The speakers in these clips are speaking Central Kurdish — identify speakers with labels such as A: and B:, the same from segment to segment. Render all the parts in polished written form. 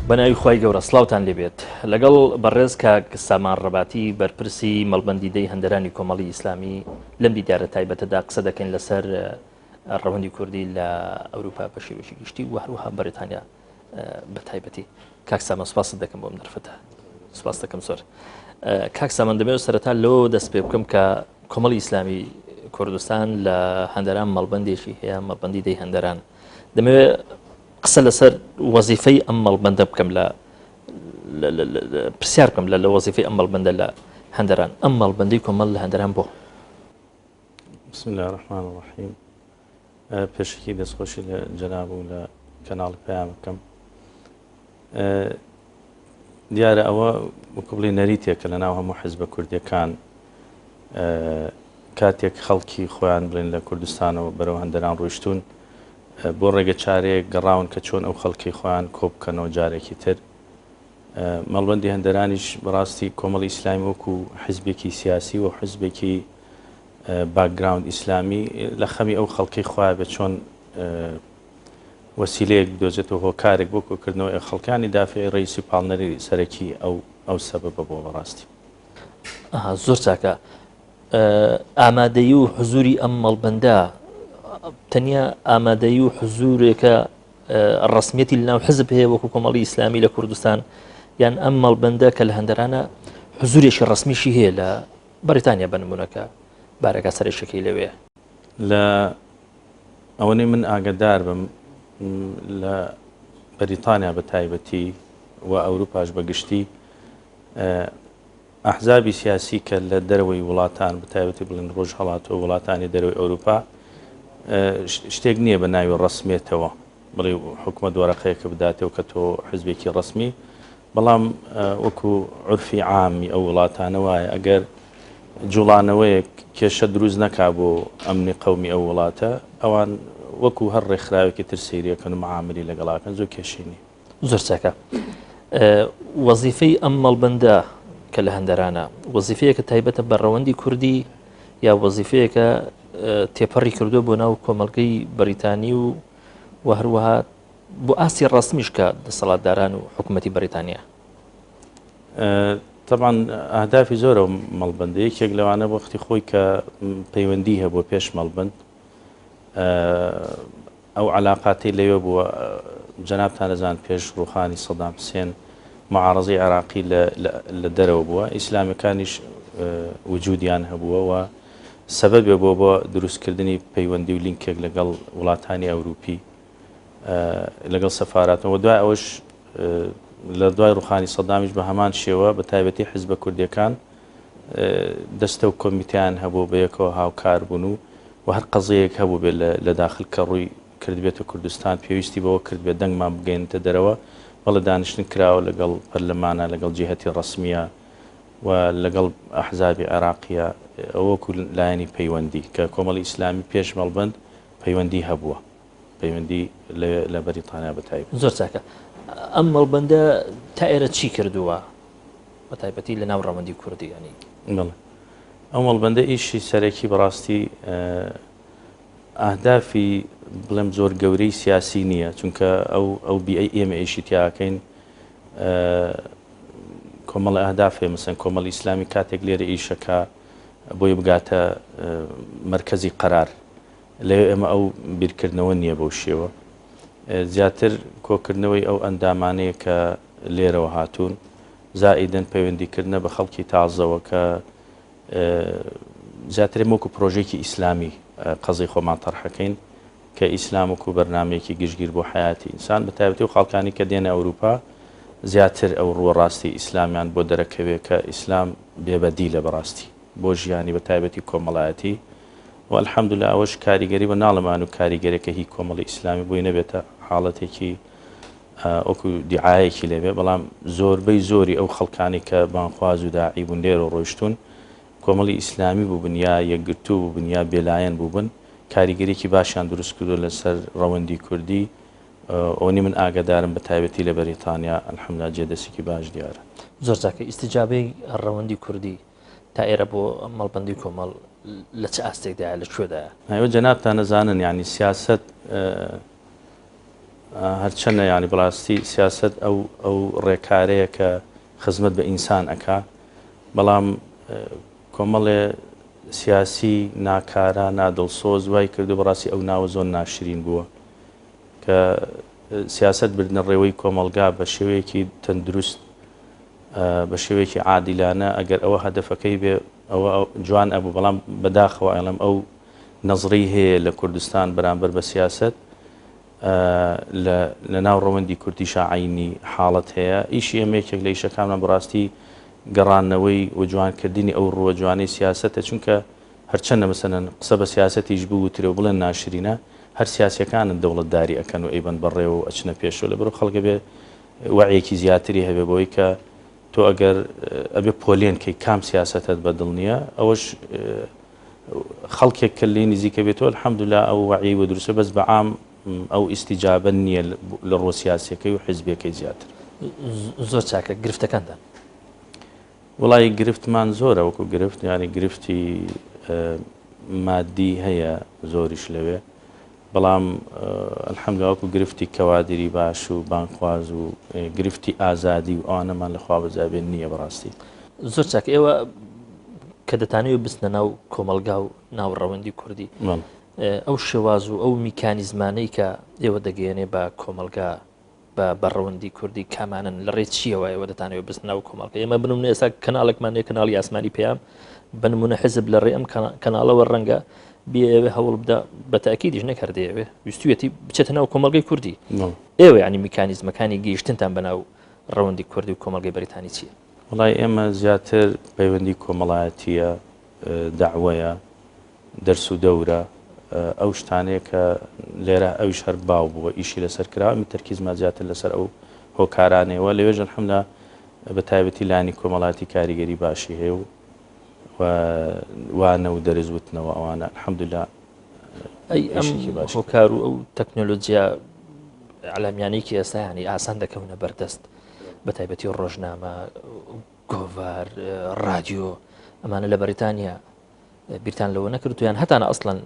A: بەناوی خوای گەورە سڵاوتان لێبێت لەگەڵ بەڕێز کاک سامان ڕەباتی بەرپرسی مەڵبەندی دەی هەندەرانی کۆمەڵی ئیسلامی لەم دیدارە تایبەتەدا قسە دەکەین لەسەر ڕەوەندی کوردی لە ئەوروپا بە شێوەیەکی گشتی و هەروەها بەریتانیا بە تایبەتی. کاک سامان سپاست دەکەم بۆ ئەم دەرفەتە. سپاس دەکەم زۆر. کاک سامان دەمەوێت سەرەتا لەوە دەست پێ بکەم کە کۆمەڵی ئیسلامی کوردستان لە هەندەران مەڵبەندێکی هەیە، مەڵبەندی دەی هەندەران. دەمەوێت قسە لەسەر وەزیفەی ئەم مەڵبەندە بکەم لە پرسیار بکەم لە وەزیفەی ئەم مەڵبەندە لە هەندەران، ئەم مەڵبەندەی کۆمەڵ لە هەندەران بۆ؟
B: بسم الله الرحمن الرحیم. پێشەکی دەستخۆشی لە جەناب و لە کەناڵی پەیام بکەم. دیارە ئەوە وەکو بڵێ نەریتێکە لە ناو هەموو حزبە کوردیەکان، کاتێک خەڵکی خۆیان بڵێن لە کوردستانەوە بەرەو هەندەران ڕۆیشتوون، بۆ ڕێگە چارەیەک گەڕاون کە چۆن ئەو خەڵکی خۆیان کۆ بکەنەوە جارێکی تر. مەڵبەندی هەندەرانیش بەڕاستی کۆمەڵی ئیسلامی وەکو حزبێکی سیاسی و حزبێکی باکگراوند ئیسلامی لە خەمی ئەو خەڵکەی خۆیان بێت چۆن وەسیلەیەک بدۆزێتەوە، هۆکارێک بۆ کۆکردنەوەی خەڵکانی دافعی ڕئیسی پاڵنەری سەرەکی ئەو سەبەبە بۆ بەڕاستی.
A: زۆر چاکە. ئامادەیی و حزوری ئەم مەڵبەندە تەنیا ئامادەیی و حزورێکە ڕسمیەتی لەناو حزب هەیە وەکو کۆمەڵی ئیسلامی لە کوردستان، یان ئەم مەڵبەندە کە لە هەندەرانە حزورێکی ڕسمیشی هەیە لە بەریتانیا بە نمونە کە بارەگا سەرەکیەکەی لەوێیە؟
B: لە ئەوەنەی من ئاگەدار بم لە بەریتانیا بە تایبەتی و ئەوروپاش بە گشتی ئەحزابی سیاسی کە لە دەرەوەی وڵاتان بە تایبەتی بڵێن ڕۆژهەڵات و وڵاتانی دەرەوەی ئەوروپا شتێک نییە بە ناوی ڕەسمیەتەوە، بڵێ حکومەت وەرەقەیەکە بداتەوە کە تۆ حزبێکی ڕەسمی، بەڵام وەکو عورفی عامی ئەو وڵاتانە وایە ئەگەر جوڵانەوەیەک کێشە دروست نەکا بۆ ئەمنی قەومی ئەو وڵاتە، ئەوان وەکو هەر ڕێکخراوێکی تر سەیریەکەن و معاملی لەگەڵاکەن، زۆر کێشەی نییە.
A: زۆر چاکە. وەزیفەی ئەم مەڵبەندە کە لە هەندەرانە، وەزیفەیەکە تایبەتە بە ڕەوەندی کوردی یا وەزیفەیەکە تێپەڕی کردووە بۆ ناو کۆمەڵگەی بەریتانی و هەروەها بۆ ئاستی ڕەسمیش کە دەسەڵاتداران و حکوومەتی بەریتانیا؟
B: تەبعەن ئەهدافی زۆرە مەڵبەندە، یەکێک لەوانە وەختی خۆی کە پەیوەندی هەبووە پێش مەڵبەند، ئەو عەلاقاتەی لەوێ بووە، جەنابتان دەزان پێش ڕووخانی سەدام حسێن معارەزەی عێراقی لە دەرەوە بووە، ئیسلامیەکانیش وجودیان هەبووە و سەبەبێ بووە بۆ دروستکردنی پەیوەندی و لینکێک لەگەڵ وڵاتانی ئەوروپی لەگەڵ سەفاراتەوە. دوای ئەوەش لە دوای ڕوخانی سەدامیش بە هەمان شێوە بە تایبەتی حزبە کوردیەکان دەستە و کۆمیتەیان هەبوو، بە یەکەوە هاوکار بوون و هەر قەزیەیەک هەبوو بێت لە داخل کە ڕووی کردبێتە کوردستان پێویستی بەوە کردبێت دەنگمان بگەیەنێتە دەرەوە، بەڵێ دانیشتن کراوە لەگەڵ پەرلەمانە، لەگەڵ جیهەتی ڕەسمیە و لەگەڵ ئەحزابی عێراقیە وەکو لایەنی پەیوەندی کە کۆمەڵی ئیسلامی پێش مەڵبەند پەیوەندی هەبووە، پەیوەندی لە بەریتانیا بە تایبەت.
A: زۆر چاکە. ئەم مەڵبەندە تا ئێرە چی کردووە بە تایبەتی لە ناو ڕەوەندی کوردی یانی؟
B: بەڵێ. ئەو مەڵبەندە ئیشی سەرەکی بەڕاستی ئەهدافی بڵێم زۆر گەورەی سیاسی نییە، چونکە ئەو بیئەی ئێمە ئیشی تیاکەین کۆمەڵی ئەهداف هەیە. مەسەن کۆمەڵی ئیسلامی کاتێک لێرە ئیشەکە بۆی بگاتە مەرکەزی قەرار، لەوێ ئێمە ئەو بیرکردنەوە نییە بەو شێوە، زیاتر کۆکردنەوەی ئەو ئەندامانەیە کە لێرەوە هاتوون، زائیدەن پەیوەندیکردنە بە خەڵکی تازەوە کە زیاتر ئێمە وەکو پرۆژەیەکی ئیسلامی قەزی خۆمان تەرحەکەین کە ئیسلام وەکو بەرنامەیەکی گشتگیر بۆ حەیاتی ئینسان بە تایبەتی و خەڵکانی کە دێنە ئەوروپا زیاتر ئەو ڕووە ڕاستی ئیسلامیان بۆ دەرەکەوێ کە ئیسلام بێبەدیلە بەڕاستی بۆ ژیانی بە تایبەتی کۆمەڵایەتی و الحمدللە ئەوەش کاریگەری بە ناڵێم و کاریگەرێکە هی کۆمەڵی ئیسلامی بۆی نەبێتە حاڵەتێکی وەکو دیعایەکی لێبێ، بەڵام زۆربەی زۆری ئەو خەڵکانی کە بانگخواز و داعی بوون لێرە ڕۆیشتوون کۆمەڵی ئیسلامی بووبن یا یەکگرتوو بووبن یا بێلایەن بووبن، کاریگەریی باشیان دروست کردووە لەسەر ڕەوەندی کوردی. ئەوەنی من ئاگادارم بە تایبەتی لە بەریتانیا الحمدللە جێدەستێکی باش دیارە.
A: زۆر چاکە. ئیستیجابەی ڕەوەندی کوردی تا ئێرە بۆ مەڵبەندی کۆمەڵ لە چ ئاستێکدایە، لە کوێدایە؟
B: ئێوە جەنابتان ئەزانن یانی سیاسەت هەرچەندە یانی بەڕاستی سیاسەت ئەو ئەو ڕێکارەیە کە خزمەت بە ئینسان ئەکا بەڵام کۆمەڵێ سیاسی ناکارا نادڵسۆز وای کردو بەڕاستی ئەو ناوە زۆر ناشرین بووە کە سیاسەت بردنە ڕێوەی کۆمەڵگا بە شێوەیەکی تەندروست بە شێوەیەکی عادیلانە ئەگەر ئەوە هەدەفەکەی بێ ئەوە جوان ئەبوو بەڵام بەداخەوە ئەڵێم ئەو نەزڕی هەیە لە کوردستان بەرامبەر بە سیاسەت لە لە ناو ڕەوەندی کوردیشا عەینی حاڵەت هەیە ئیشی ئێمە یەکێک لە ئیشەکانمان بەڕاستی گەڕانەوەی و جوانکردنی ئەو ڕووە جوانەی سیاسەتە چونکە هەرچەندە مەسەلەن قسە بە سیاسەتیش بوترێ و بڵێن ناشرینە هەر سیاسیەکانن دەوڵەتداری ئەکەن و ئەیبەن بەڕێوە و ئەچنە پێشەوە لەبەرو خەڵک ئەبێ وەعیەکی زیاتری هەبێ بەوەی کە تۆ ئەگەر ئەبێ پۆلێن کەی کام سیاسەتت بە دڵ نییە ئەوەش خەڵکێک کە لێی نزیکە بێتەوە الحمدللە ئەو وەعیەی بۆ دروستە بەس بە عام ئەو ئیستیجابە نییە لە ڕووە سیاسیەکەی و حیزبیەکەی زیاتر.
A: زۆر چاکە گرفتەکانتان؟
B: وەڵایی گرفتمان زۆرە وەکو گرفت یانی گرفتی مادی هەیە زۆریش لەوێ بەڵام الحمدللە وەکو گرفتی کەوادری باش و بانگخواز و گرفتی ئازادی و ئەوانەمان لە خوا بەزابێن نییە بەڕاستی.
A: زۆر چاک ئێوە کە دەتانەوێت بچنە ناو کۆمەڵگا و ناو ڕەوەندی کوردی ئەو شێواز و ئەو میکانیزمانەی کە ئێوە دەگەیەنێ بە کۆمەڵگا بە بە ڕەوەندی کوردی کامانن لە ڕێ چییەوە ئێوە دەتانەوێت بچنە ناو کۆمەڵگە ئێمە بنمونە ئێستا کەناڵێکمان هەیە کەناڵی ئاسمانی پەیام بە نمونە حزب لە ڕێ ئەم کەناڵەوە ڕەنگە بیەوێ هەوڵ بدە بە تاکیدیش نەک هەر دەیەوێ ویستویەتی بچێتە ناو کۆمەڵگەی کوردی ئێوە یعنی میکانیزمەکانی گەیشتنتان بە ناو ڕەوەندی کوردی و کۆمەڵگەی بەریتانی چییە؟
B: وەڵای ئێمە زیاتر پەیوەندی کۆمەڵایەتییە، دەعوەیە، دەرس و دەورە، ئەو شتانەیە کە لێرە ئەویش هەر باو بووە ئیشی لەسەر کراوە، ئەمی تەرکیزمان زیاتر لەسەر ئەو هۆکارانەیە و لەوێش الحمدللە بە تایبەتی لایەنی کۆمەڵایەتی کاریگەری باشی هەیە و وانە و دەرس وتنەوە ئەوانە الحمدللە
A: ئەی ئەم هۆکار و ئەو تەکنۆلۆجیا ئەلامیانەی کە ئێستا ینی ئاسان دەکەونە بەردەست بە تایبەتی ڕۆژنامە گۆڤار رادیۆ ئەمانە لە بەریتانیا بیرتان لەوە نەکردو یان هەتانە ئەسڵەن؟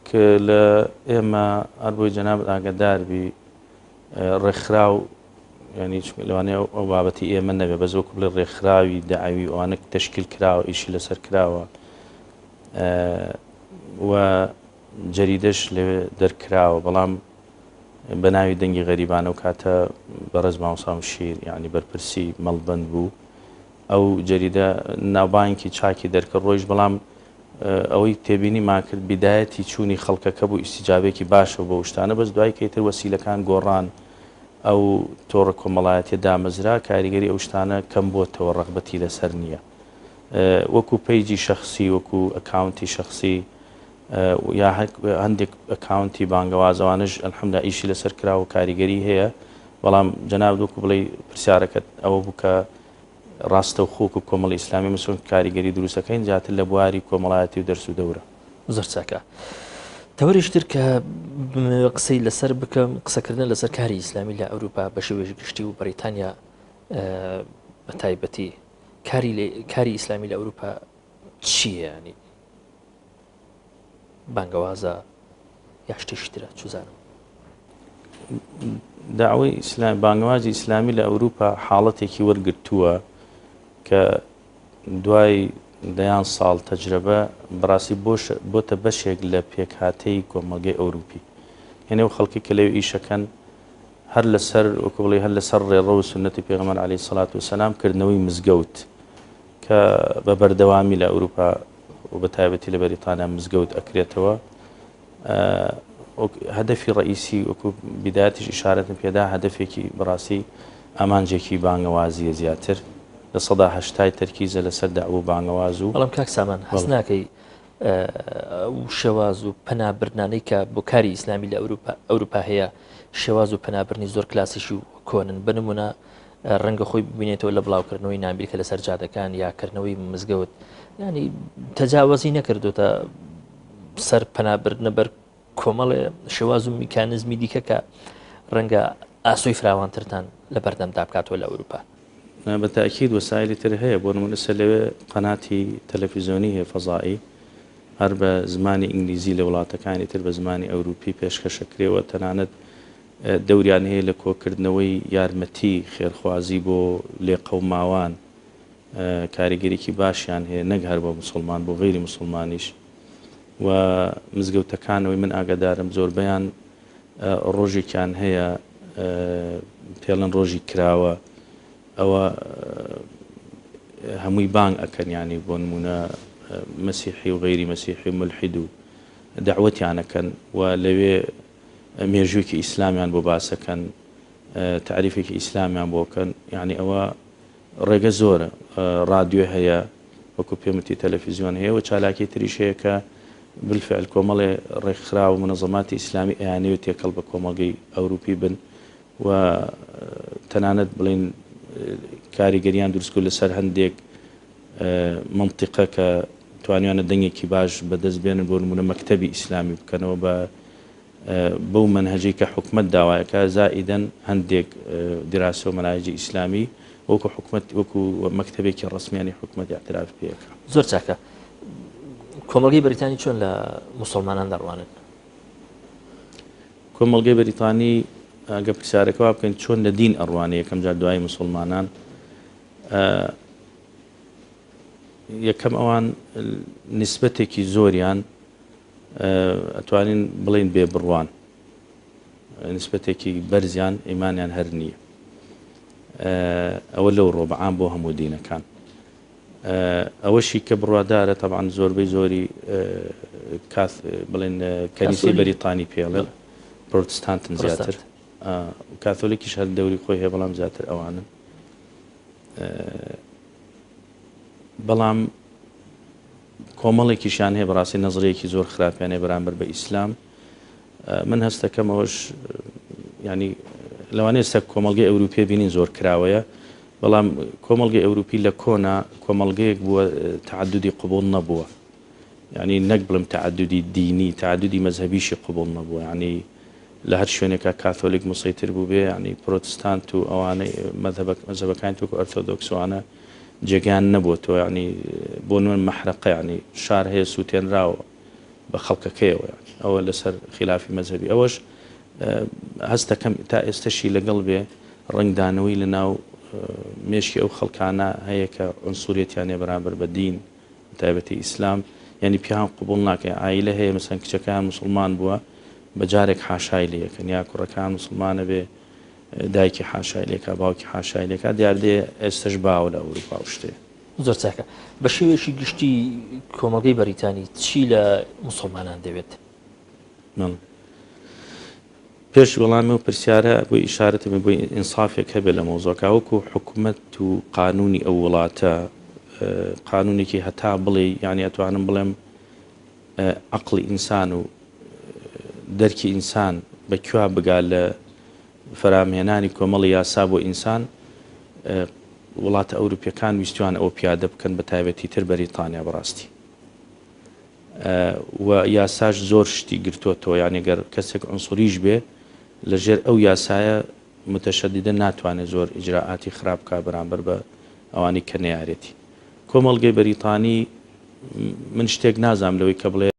B: کە لە ئێمە هەر بۆی جەنابت ئاگادار بی ڕێکخراو یعنی لەوانەیە ئەو بابەتی ئێمە نەبێ بەس وەکو بڵێ ڕێکخراوی دەعوی ئەوانە تەشکیل کراوە ئیشی لەسەر کراوە و جەریدەش لەوێ دەرکراوە بەڵام بە ناوی دەنگی غەریبان ئەو کاتە بەڕێز مامۆستا مشیر یعنی بەرپرسی مەڵبەند بوو ئەو جەریدە ناوبانگی چاکی دەرکرد ڕۆیشت بەڵام ئەوەی تێبینیمان کرد بیدایەتی چوونی خەڵکەکە بوو ئیستیجابێکی باشە بۆ شتانە بەس دوای کەیتر وەسیلەکان گۆڕان ئەو تۆڕە کۆمەڵایەتیە دامەزرا کاریگەری ئەو شتانە کەم بۆتەوە ڕەغبەتی لەسەر نییە وەکو پەیجی شەخسی وەکو ئەکاونتی شەخسی یا هەندێک ئەکاونتی بانگەواز ئەوانەش الحمدللە ئیشی لەسەر کراوە و کاریگەری هەیە بەڵام جەنابت وەکو بڵێی پرسیارەکەت ئەوە بوو کە ڕاستەوخۆ وەکو کۆمەڵی ئیسلامی ئێمە چۆن کاریگەری دروست ئەکەین زیاتر لە بواری کۆمەڵایەتی و دەرس و دەورە.
A: زۆر چاکە. تەوەرێکی تر کە بمەوێ قسەی لەسەر بکەم قسەکردنە لەسەر کاری ئیسلامی لە ئەوروپا بە شێوەیەکی گشتی و بەریتانیا بە تایبەتی کاری کاری ئیسلامی لە ئەوروپا چییە ینی بانگەوازە یا شتێکی ترە چوزانم.
B: داوای ئیسلام بانگەوازی ئیسلامی لە ئەوروپا حاڵەتێکی وەرگرتووە کە دوای دەیان ساڵ تەجرەبە بەڕاستی بۆتە بەشێک لە پێکهاتەی کۆمەڵگەی ئەوروپی هێنێ و خەڵکی کە لەوێ ئیشەکەن هەر لەسەر وەکو بڵێ هەر لەسەر ڕێڕەو و سوننەتی پێغەمبەر عەلەیهی سەڵات وسەلام کردنەوەی مزگەوت کە بە بەردەوامی لە ئەوروپا و بە تایبەتی لە بەریتانیا مزگەوت ئەکرێتەوە هەدەفی ڕئیسی وەکو بیدایەتیش ئیشارەتم پێدا هەدەفێکی بەڕاستی ئامانجێکی بانگەوازیە زیاتر 80% تەرکیزە لەسەر دەعوە و بانگەواز و
A: بەڵام کاک سامان هەست ناکەی ئەو شێواز و پەنابردنانەی کە بۆ کاری ئیسلامی لە ئەوروپا هەیە شێواز و پەنابردنی زۆر کلاسیکی و کۆنن بە نمونە ڕەنگە خۆی ببینێتەوە لە بڵاوکردنەوەی نامیلکە لەسەر جادەکان یا کردنەوەی مزگەوت ینی تەجاوەزی نەکردوتە سەر پەنابردنە بەر کۆمەڵێ شێواز و میکانزمی دیکە کە ڕەنگە ئاسۆی فراوانترتان لە بەردەمدا بکاتەوە لە ئەوروپا.
B: بە تەئکید وەسایلی تر هەیە بۆ نمونە ئێستا لەوێ قەناتی تەلەفیزۆنی هەیە فەزائی هەر بە زمانی ئینگلیزی لە وڵاتەکانی تر بە زمانی ئەوروپی پێشکەش ئەکرێ و تەنانەت. دەوریان هەیە لە کۆکردنەوەی یارمەتی خێرخوازی بۆ لێقەوماوان، کاریگەریی باشیان هەیە نەک هەر بۆ موسڵمان بۆ غەیری موسڵمانیش و مزگەوتەکانەوەی من ئاگادارم زۆربەیان ڕۆژێکیان هەیە پێڵێن ڕۆژی کراوە ئەوە هەمووی بانگ ئەکەن یانی بۆ نمونە مەسیحی و غەیری مەسیحی و ملحید و دەعوەتیان ئەکەن و لەوێ مێژوویەکی ئیسلامیان بۆ باسەکەن تەعریفێکی ئیسلامیان بۆ کەن یعنی ئەوە ڕێگە زۆرە ڕادیۆ هەیە وەکو پێم وتی تەلەفیزیۆن هەیە و چالاکی تریش هەیە کە بالفعل کۆمەڵێ ڕێکخراو و منەزەماتی ئیسلامی ئەیانەوێت تێکەڵ بە کۆمەڵگەی ئەوروپی بن و تەنانەت بڵێن کاریگەریان دروست کرد لەسەر هەندێک مەنتیقە کە توانیانە دەنگێکی باش بەدەست بێنن بۆ نمونە مەکتەبی ئیسلامی بکەنەوە بە بەو مەنهەجەی کە حکومەت داوایەکە زائیدەن هەندێک دیراسە و مەناهیجی ئیسلامی وەکو حکومەت وەکو مەکتەبێکی ڕەسمیانی حکومەت ئیعتراف پێ ئەکا.
A: زۆر چاکە. کۆمەڵگەی بەریتانی چۆن لە موسڵمانان دەڕوانن؟
B: کۆمەڵگەی بەریتانی ئەگەر پرسیارەکە وا بکەین چۆن لە دین ئەڕوانێ یەکەم جار دوایی موسڵمانان یەکەم ئەوان نیسبەتێکی زۆریان ئەتوانین بڵێین بێ بڕوان نیسبەتێکی بەرزیان ئیمانیان هەر نییە ئەوە لەو ڕۆ بەعام بۆ هەموو دینەکان ئەوەشی کە بڕوادارە تەبعەن زۆربەی زۆری کاث بڵێن کەنیسەی بەریتانی پێڵێن پرۆتستانتن زیاتر کاثۆلیکیش هەر دەوری خۆی هەیە بەڵام زیاتر ئەوانن بەڵام کۆمەڵێکیشیان هەیە بەڕاستی نەزرەیەکی زۆر خراپیان هەیە بەرامبەر بە ئیسلام من هەستەکەم ئەوەش ینی لەوانەیە سەر کۆمەڵگەی ئەوروپی بینین زۆر کراوەیە بەڵام کۆمەڵگەی ئەوروپی لە کۆنا کۆمەڵگەیەک بووە تعددی قبول نەبووە یعنی نەک بڵم تعددی دینی تعددی مەذهبیشی قبول نەبووە یعنی لە هەر شوێنێکا کاثۆلیک مسەیتر بووبێ یعنی پرۆتستانت و ئەوانەی مەذهبەکانی تۆکو ئەرثۆدۆکسوانە جێگەیان نەبۆتەوە یانی بۆ نمونە مەحرەقە یانی شار هەیە سوتێنراوە بە خەڵکەکەیەوە یانی ئەوە لەسەر خیلافی مەزهەبی ئەوەش هەستەکەم تا ئێستەشی لەگەڵ بێ ڕەنگدانەوەی لە ناو مێشکی ئەو خەڵکانە هەیە کە عنسوریەتیان هەیە بەرامبەر بە دین تایبەتی ئیسلام یعنی پیان قبول ناکەن عایلە هەیە مەسەن کچەکان مسلمان بووە بە جارێک حاشای لەکەن یا کوڕەکان مسلمانە بێ دایکی حاشای لێکا باوکی حاشای لێکا دیاردەیە ئێستەش باوە لە ئەوروپا و شتێ.
A: زۆر چاکە. بە شێوەیەکی گشتی کۆمەڵگەی بەریتانی چی لە موسڵمانان دەوێت؟
B: بەڵێ. پێش وەڵامی ئەو پرسیارە بۆی ئیشارەت بێ بۆی ئینسافێک هەبێ لە مەوزوعەکە وەکو حکومەت و قانونی ئەو وڵاتە قانونێکی هەتا بڵێ یعنی ئەتوانم بڵێم عەقڵی ئینسان و دەرکی ئینسان بە کوێ بگا لە فەراهەمهێنانی کۆمەڵی یاسا بۆ ئینسان، وڵاتە ئەوروپیەکان ویستویان ئەوە پیادە بکەن بە تایبەتی تر بەریتانیا بەڕاستی و یاساش زۆر شتی گرتۆتەوە یعنی گەر کەسێک عنسوریش بێ لە ژێر ئەو یاسایە متەشەدیدە ناتوانێت زۆر ئیجرائاتی خراپ بکا بەرامبەر بە ئەوانەی کە نەیارێتی. کۆمەڵگەی بەریتانی من شتێک نازانم لەوەی کە بڵێ.